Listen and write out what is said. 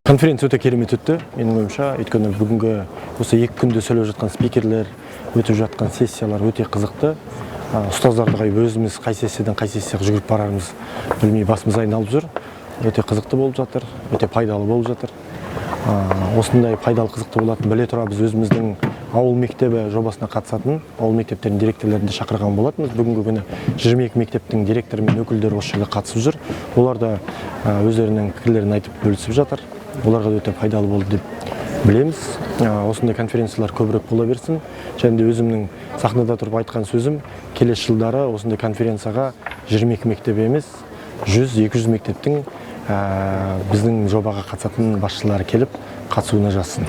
Конференция өте керемет өтті, менің ойымша, өйткені бүгінгі осы 2 күнде сөйлеп жатқан спикерлер, өтіп жатқан сессиялар өте қызықты. Ұстаздарды өзіміз қай сессиядан қай сессияға жүгіріп барарымыз білмей, басымыз айналып жүр. Өте қызықты болып жатыр, өте пайдалы болып жатыр. Осындай пайдалы, қызықты болатынын біле тұра, біз өзіміздің «Ауыл мектебі» жобасына қатысатын ауыл мектептерінің директорлерін де шақырған болатынбыз. Бүгінгі күні 22 мектептің директоры мен өкілдері осы жерде қатысып жүр. Олар да өздерінің пікірлерін айтып, бөлісіп жатыр. Оларға да өте пайдалы болды деп білеміз. Осындай конференциялар көбірек бола берсін. Және де өзімнің сахнада тұрып айтқан сөзім: келесі жылдары осындай конференцияға 22 мектеп емес, 100-200 мектептің біздің жобаға қатысатын басшылары келіп, қатысуына жазсын.